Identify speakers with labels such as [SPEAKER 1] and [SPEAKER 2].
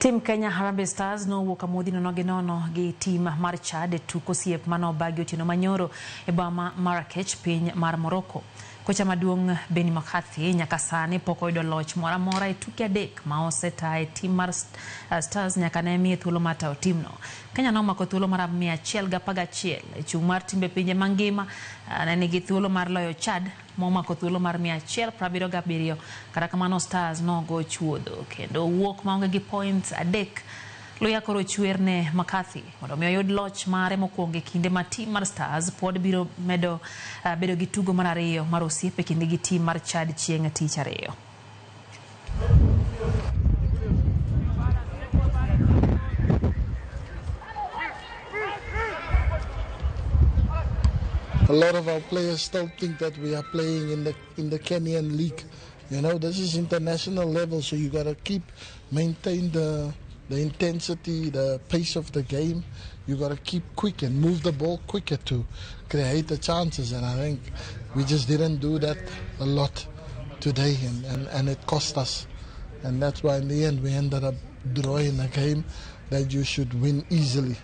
[SPEAKER 1] Tim Kenya Harambee Stars nowuok amodhi nono gi nono gi tim mar Chad e tuk osiep manobagi otieno manyoro e boma Marrakech, piny mar Morocco. Kocha maduong' Benni McCarthy nyaka sani pok oyudo loch moro amora e tuke adek ma osetaye tim mar Stars nyaka ne miye thuolo mar tayo timno. Kenya nomako thuolo mar 111 e chung' mar timbe pinje mangima ne nigi thuolo mar loyo Chad momako thuolo mar 177. Kata kamano Stars nogo chuodho kendo wuok maonge gi points adek. Luya koro chwer ne McCarthy mondo mi oyud loch mare mokwongo e kinde ma tim mar Stars pod biro medo bedo gi tugo mar ariyo mar osiep e kinde gi tim mar Chad chieng' tich ariyo.
[SPEAKER 2] A lot of our players still think that we are playing in the Kenyan league. You know, this is international level, so you got to keep maintain the intensity, the pace of the game. You got to keep quick and move the ball quicker to create the chances. And I think we just didn't do that a lot today, and it cost us. And that's why in the end we ended up drawing a game that you should win easily.